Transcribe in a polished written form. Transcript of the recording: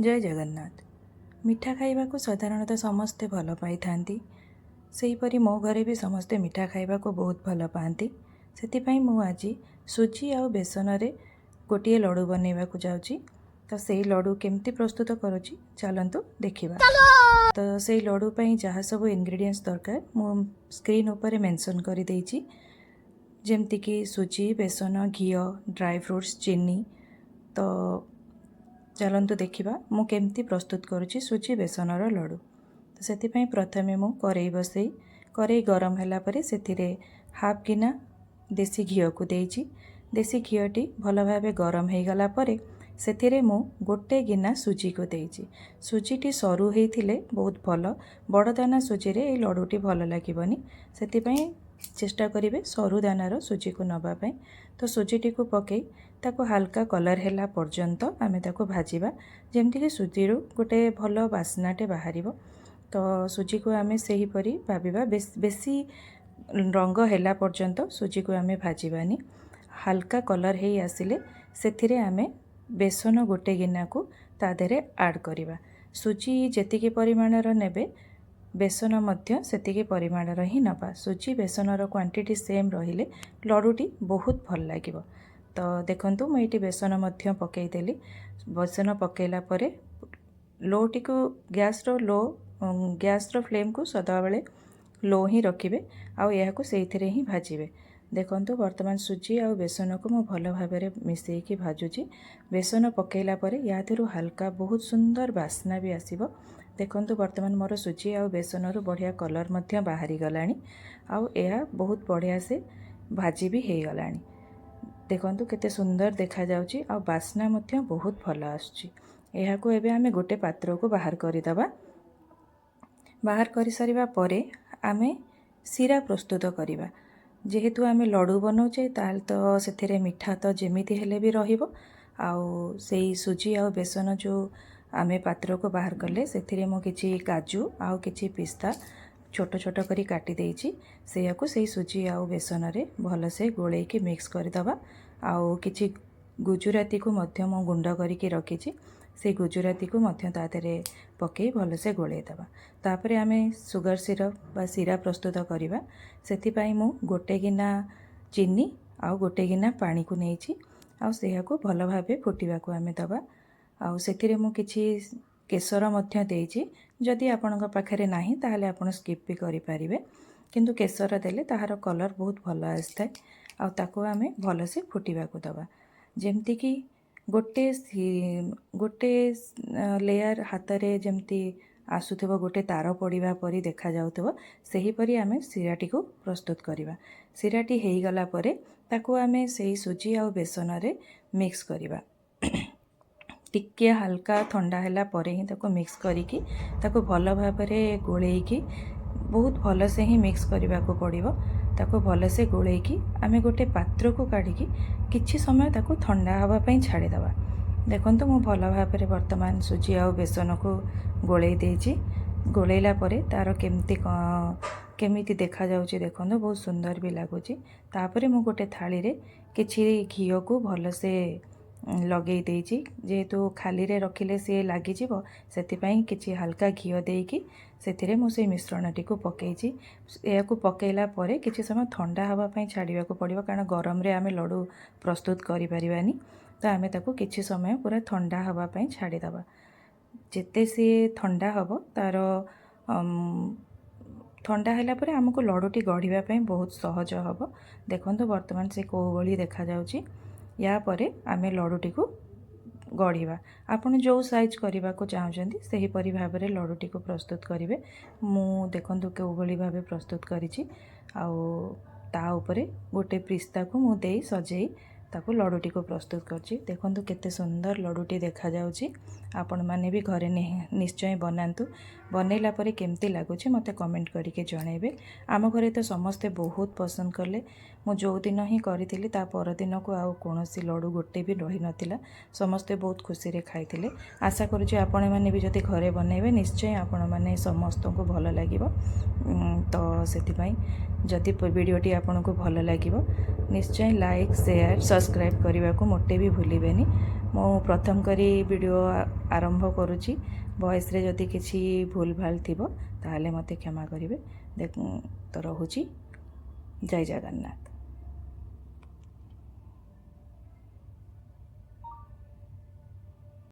ଜୟ ଜଗନ୍ନାଥ। ମିଠା ଖାଇବାକୁ ସାଧାରଣତଃ ସମସ୍ତେ ଭଲ ପାଇଥାନ୍ତି। ସେହିପରି ମୋ ଘରେ ବି ସମସ୍ତେ ମିଠା ଖାଇବାକୁ ବହୁତ ଭଲ ପାଆନ୍ତି। ସେଥିପାଇଁ ମୁଁ ଆଜି ସୁଜି ଆଉ ବେସନରେ ଗୋଟିଏ ଲଡ଼ୁ ବନେଇବାକୁ ଯାଉଛି। ତ ସେଇ ଲଡ଼ୁ କେମିତି ପ୍ରସ୍ତୁତ କରୁଛି, ଚାଲନ୍ତୁ ଦେଖିବା। ତ ସେଇ ଲଡ଼ୁ ପାଇଁ ଯାହା ସବୁ ଇନଗ୍ରିଡ଼ିଏଣ୍ଟସ୍ ଦରକାର, ମୁଁ ସ୍କ୍ରିନ୍ ଉପରେ ମେନସନ୍ କରିଦେଇଛି, ଯେମିତିକି ସୁଜି, ବେସନ, ଘିଅ, ଡ୍ରାଏ ଫ୍ରୁଟ୍ସ, ଚିନି। ତ ଚାଲନ୍ତୁ ଦେଖିବା ମୁଁ କେମିତି ପ୍ରସ୍ତୁତ କରୁଛି ସୁଜି ବେସନର ଲଡ଼ୁ। ତ ସେଥିପାଇଁ ପ୍ରଥମେ ମୁଁ କରେଇ ବସେଇ, କରେଇ ଗରମ ହେଲା ପରେ ସେଥିରେ ହାଫ୍ ଗିନା ଦେଶୀ ଘିଅକୁ ଦେଇଛି। ଦେଶୀ ଘିଅଟି ଭଲ ଭାବେ ଗରମ ହେଇଗଲା ପରେ ସେଥିରେ ମୁଁ ଗୋଟେ ଗିନା ସୁଜିକୁ ଦେଇଛି। ସୁଜିଟି ସରୁ ହେଇଥିଲେ ବହୁତ ଭଲ। ବଡ଼ ଦାନା ସୁଜିରେ ଏଇ ଲଡ଼ୁଟି ଭଲ ଲାଗିବନି। ସେଥିପାଇଁ ଚେଷ୍ଟା କରିବେ ସରୁ ଦାନାର ସୁଜିକୁ ନେବା ପାଇଁ। ତ ସୁଜିଟିକୁ ପକାଇ ତାକୁ ହାଲକା କଲର୍ ହେଲା ପର୍ଯ୍ୟନ୍ତ ଆମେ ତାକୁ ଭାଜିବା, ଯେମିତିକି ସୁଜିରୁ ଗୋଟେ ଭଲ ବାସ୍ନାଟେ ବାହାରିବ। ତ ସୁଜିକୁ ଆମେ ସେହିପରି ଭାବିବା, ବେଶୀ ରଙ୍ଗ ହେଲା ପର୍ଯ୍ୟନ୍ତ ସୁଜିକୁ ଆମେ ଭାଜିବାନି। ହାଲକା କଲର୍ ହେଇ ଆସିଲେ ସେଥିରେ ଆମେ ବେସନ ଗୋଟେ ଗିନାକୁ ତା ଦେହରେ ଆଡ଼୍ କରିବା। ସୁଜି ଯେତିକି ପରିମାଣର ନେବେ, ବେସନ ମଧ୍ୟ ସେତିକି ପରିମାଣର ହିଁ ନେବା। ସୁଜି ବେସନର କ୍ୱାଣ୍ଟିଟି ସେମ୍ ରହିଲେ ଲଡ଼ୁଟି ବହୁତ ଭଲ ଲାଗିବ। ତ ଦେଖନ୍ତୁ, ମୁଁ ଏଇଠି ବେସନ ମଧ୍ୟ ପକାଇଦେଲି। ବେସନ ପକାଇଲା ପରେ ଲୋଟିକୁ ଗ୍ୟାସ୍ର ଲୋ ଗ୍ୟାସ୍ର ଫ୍ଲେମ୍କୁ ସଦାବେଳେ ଲୋ ହିଁ ରଖିବେ ଆଉ ଏହାକୁ ସେଇଥିରେ ହିଁ ଭାଜିବେ। ଦେଖନ୍ତୁ, ବର୍ତ୍ତମାନ ସୁଜି ଆଉ ବେସନକୁ ମୁଁ ଭଲ ଭାବରେ ମିଶାଇକି ଭାଜୁଛି। ବେସନ ପକାଇଲା ପରେ ୟା ଦେହରୁ ହାଲକା ବହୁତ ସୁନ୍ଦର ବାସ୍ନା ବି ଆସିବ। ଦେଖନ୍ତୁ, ବର୍ତ୍ତମାନ ମୋର ସୁଜି ଆଉ ବେସନରୁ ବଢ଼ିଆ କଲର୍ ମଧ୍ୟ ବାହାରିଗଲାଣି ଆଉ ଏହା ବହୁତ ବଢ଼ିଆ ସେ ଭାଜି ବି ହେଇଗଲାଣି। ଦେଖନ୍ତୁ, କେତେ ସୁନ୍ଦର ଦେଖାଯାଉଛି ଆଉ ବାସ୍ନା ମଧ୍ୟ ବହୁତ ଭଲ ଆସୁଛି। ଏହାକୁ ଏବେ ଆମେ ଗୋଟେ ପାତ୍ରକୁ ବାହାର କରିଦେବା। ବାହାର କରିସାରିବା ପରେ ଆମେ ଶିରା ପ୍ରସ୍ତୁତ କରିବା। ଯେହେତୁ ଆମେ ଲଡ଼ୁ ବନାଉଛେ, ତାହେଲେ ତ ସେଥିରେ ମିଠା ତ ଯେମିତି ହେଲେ ବି ରହିବ। ଆଉ ସେଇ ସୁଜି ଆଉ ବେସନ ଯେଉଁ ଆମେ ପାତ୍ରକୁ ବାହାର କଲେ, ସେଥିରେ ମୁଁ କିଛି କାଜୁ ଆଉ କିଛି ପିସ୍ତା ଛୋଟ ଛୋଟ କରି କାଟି ଦେଇଛି। ସେଇଆକୁ ସେଇ ସୁଜି ଆଉ ବେସନରେ ଭଲସେ ଗୋଳେଇକି ମିକ୍ସ କରିଦେବା। ଆଉ କିଛି ଗୁଜୁରାତିକୁ ମଧ୍ୟ ମୁଁ ଗୁଣ୍ଡ କରିକି ରଖିଛି। ସେଇ ଗୁଜୁରାତିକୁ ମଧ୍ୟ ତା ଦେହରେ ପକାଇ ଭଲସେ ଗୋଳେଇ ଦେବା। ତାପରେ ଆମେ ସୁଗର ସିରପ୍ ବା ଶିରା ପ୍ରସ୍ତୁତ କରିବା। ସେଥିପାଇଁ ମୁଁ ଗୋଟେ ଗିନା ଚିନି ଆଉ ଗୋଟେ ଗିନା ପାଣିକୁ ନେଇଛି ଆଉ ସେଇଆକୁ ଭଲ ଭାବେ ଫୁଟିବାକୁ ଆମେ ଦେବା। ଆଉ ସେଥିରେ ମୁଁ କିଛି କେଶର ମଧ୍ୟ ଦେଇଛି। ଯଦି ଆପଣଙ୍କ ପାଖରେ ନାହିଁ, ତାହେଲେ ଆପଣ ସ୍କିପ୍ ବି କରିପାରିବେ, କିନ୍ତୁ କେଶର ଦେଲେ ତାହାର କଲର୍ ବହୁତ ଭଲ ଆସିଥାଏ। ଆଉ ତାକୁ ଆମେ ଭଲସେ ଫୁଟିବାକୁ ଦେବା, ଯେମିତିକି ଗୋଟେ ଗୋଟେ ଲେୟାର୍ ହାତରେ ଯେମିତି ଆସୁଥିବ, ଗୋଟେ ତାର ପଡ଼ିବା ପରି ଦେଖାଯାଉଥିବ, ସେହିପରି ଆମେ ଶିରାଟିକୁ ପ୍ରସ୍ତୁତ କରିବା। ଶିରାଟି ହେଇଗଲା ପରେ ତାକୁ ଆମେ ସେଇ ସୁଜି ଆଉ ବେସନରେ ମିକ୍ସ କରିବା। ଟିକିଏ ହାଲକା ଥଣ୍ଡା ହେଲା ପରେ ହିଁ ତାକୁ ମିକ୍ସ କରିକି ତାକୁ ଭଲ ଭାବରେ ଗୋଳେଇକି, ବହୁତ ଭଲସେ ହିଁ ମିକ୍ସ କରିବାକୁ ପଡ଼ିବ। ତାକୁ ଭଲସେ ଗୋଳେଇକି ଆମେ ଗୋଟେ ପାତ୍ରକୁ କାଢ଼ିକି କିଛି ସମୟ ତାକୁ ଥଣ୍ଡା ହେବା ପାଇଁ ଛାଡ଼ିଦେବା। ଦେଖନ୍ତୁ, ମୁଁ ଭଲ ଭାବରେ ବର୍ତ୍ତମାନ ସୁଜି ଆଉ ବେସନକୁ ଗୋଳେଇ ଦେଇଛି। ଗୋଳେଇଲା ପରେ ତା'ର କେମିତି ଦେଖାଯାଉଛି ଦେଖନ୍ତୁ, ବହୁତ ସୁନ୍ଦର ବି ଲାଗୁଛି। ତାପରେ ମୁଁ ଗୋଟେ ଥାଳିରେ କିଛି ଘିଅକୁ ଭଲସେ ଲଗେଇ ଦେଇଛି। ଯେହେତୁ ଖାଲିରେ ରଖିଲେ ସିଏ ଲାଗିଯିବ, ସେଥିପାଇଁ କିଛି ହାଲକା ଘିଅ ଦେଇକି ସେଥିରେ ମୁଁ ସେଇ ମିଶ୍ରଣଟିକୁ ପକାଇଛି। ଏହାକୁ ପକାଇଲା ପରେ କିଛି ସମୟ ଥଣ୍ଡା ହେବା ପାଇଁ ଛାଡ଼ିବାକୁ ପଡ଼ିବ, କାରଣ ଗରମରେ ଆମେ ଲଡ଼ୁ ପ୍ରସ୍ତୁତ କରିପାରିବାନି। ତ ଆମେ ତାକୁ କିଛି ସମୟ ପୁରା ଥଣ୍ଡା ହେବା ପାଇଁ ଛାଡ଼ିଦେବା। ଯେତେ ସିଏ ଥଣ୍ଡା ହେବ, ତା'ର ଥଣ୍ଡା ହେଲା ପରେ ଆମକୁ ଲଡ଼ୁଟି ଗଢ଼ିବା ପାଇଁ ବହୁତ ସହଜ ହେବ। ଦେଖନ୍ତୁ, ବର୍ତ୍ତମାନ ସେ କେଉଁ ଭଳି ଦେଖାଯାଉଛି। ୟା ପରେ ଆମେ ଲଡ଼ୁଟିକୁ ଗଢ଼ିବା। ଆପଣ ଯେଉଁ ସାଇଜ୍ କରିବାକୁ ଚାହୁଁଛନ୍ତି, ସେହିପରି ଭାବରେ ଲଡ଼ୁଟିକୁ ପ୍ରସ୍ତୁତ କରିବେ। ମୁଁ ଦେଖନ୍ତୁ କେଉଁଭଳି ଭାବେ ପ୍ରସ୍ତୁତ କରିଛି। ଆଉ ତା ଉପରେ ଗୋଟେ ପିସ୍ତାକୁ ମୁଁ ଦେଇ ସଜେଇ ତାକୁ ଲଡ଼ୁଟିକୁ ପ୍ରସ୍ତୁତ କରିଛି। ଦେଖନ୍ତୁ, କେତେ ସୁନ୍ଦର ଲଡ଼ୁଟି ଦେଖାଯାଉଛି। ଆପଣମାନେ ବି ଘରେ ନିଶ୍ଚୟ ବନାନ୍ତୁ। ବନେଇଲା ପରେ କେମିତି ଲାଗୁଛି, ମୋତେ କମେଣ୍ଟ କରିକି ଜଣାଇବେ। ଆମ ଘରେ ତ ସମସ୍ତେ ବହୁତ ପସନ୍ଦ କଲେ। ମୁଁ ଯେଉଁଦିନ ହିଁ କରିଥିଲି, ତା ପରଦିନକୁ ଆଉ କୌଣସି ଲଡ଼ୁ ଗୋଟେ ବି ରହିନଥିଲା। ସମସ୍ତେ ବହୁତ ଖୁସିରେ ଖାଇଥିଲେ। ଆଶା କରୁଛି ଆପଣମାନେ ବି ଯଦି ଘରେ ବନେଇବେ, ନିଶ୍ଚୟ ଆପଣମାନେ ସମସ୍ତଙ୍କୁ ଭଲ ଲାଗିବ। ତ ସେଥିପାଇଁ ଯଦି ଭିଡ଼ିଓଟି ଆପଣଙ୍କୁ ଭଲ ଲାଗିବ, ନିଶ୍ଚୟ ଲାଇକ୍, ସେୟାର, ସବସ୍କ୍ରାଇବ୍ କରିବାକୁ ମୋଟେ ବି ଭୁଲିବେନି। ମୁଁ ପ୍ରଥମ କରି ଭିଡ଼ିଓ ଆରମ୍ଭ କରୁଛି। ଭଏସ୍ରେ ଯଦି କିଛି ଭୁଲ ଭାଲ ଥିବ, ତାହେଲେ ମୋତେ କ୍ଷମା କରିବେ। ତ ରହୁଛି, ଜୟ ଜଗନ୍ନାଥ।